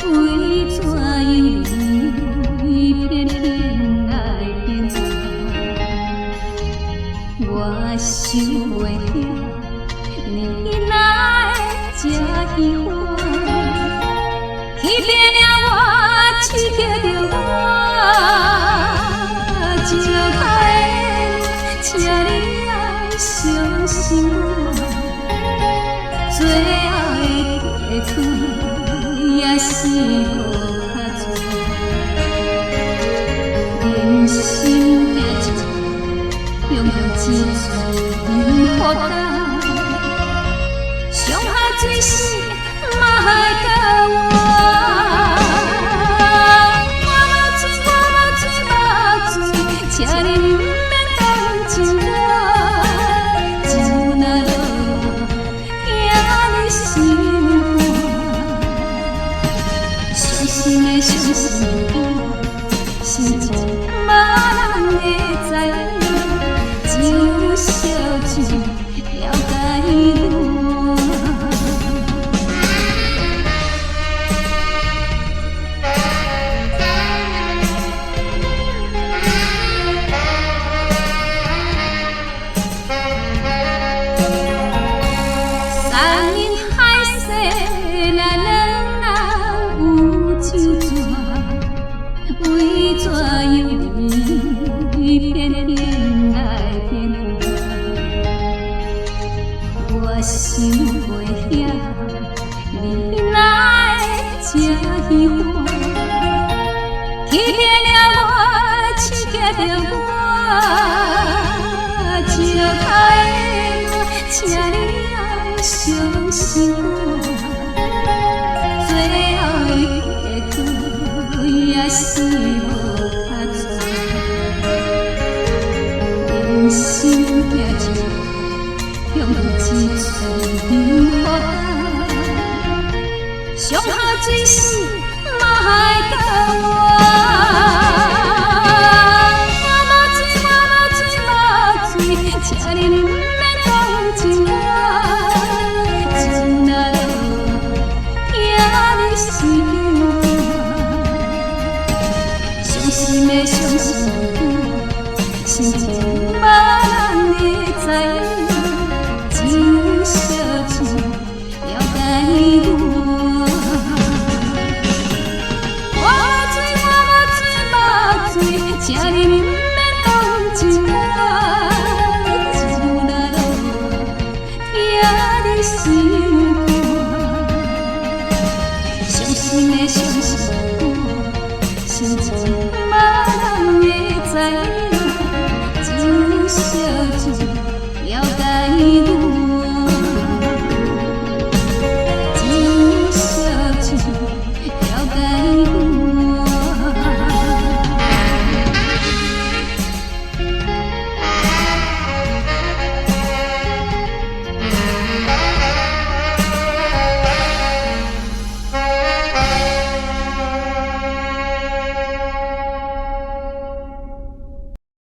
為怎樣你偏偏來變換？我想袂曉，你哪會這喜歡？欺騙了我，刺激著我，石頭的請你愛相信我，最後的結局也是無卡紙。人生行一永遠一寸負擔，上下水死嘛會到我。我無罪，我無罪，無罪，請你毋免同情我。酒若落疼你心肝，傷心的傷心的，心情無人會知影，只有燒酒了解我。山盟海誓，咱兩人有酒泉，為怎樣你偏偏來變換？我想袂曉，你哪會這喜歡？欺騙了我，刺激著我，石頭的請你愛相信我，最後的結局也是無卡紙。人生行一永遠一寸負擔，上下水死嘛會到我。我無罪，我無罪，無罪，請你毋免同情我。酒若落，疼你心肝，傷心的傷心的，心情無人會知影，只有燒酒了解我。我無罪，我無罪，無罪，請你毋免同情我。酒若落，疼你心肝，傷心的傷心的，心情無人會知影，只有燒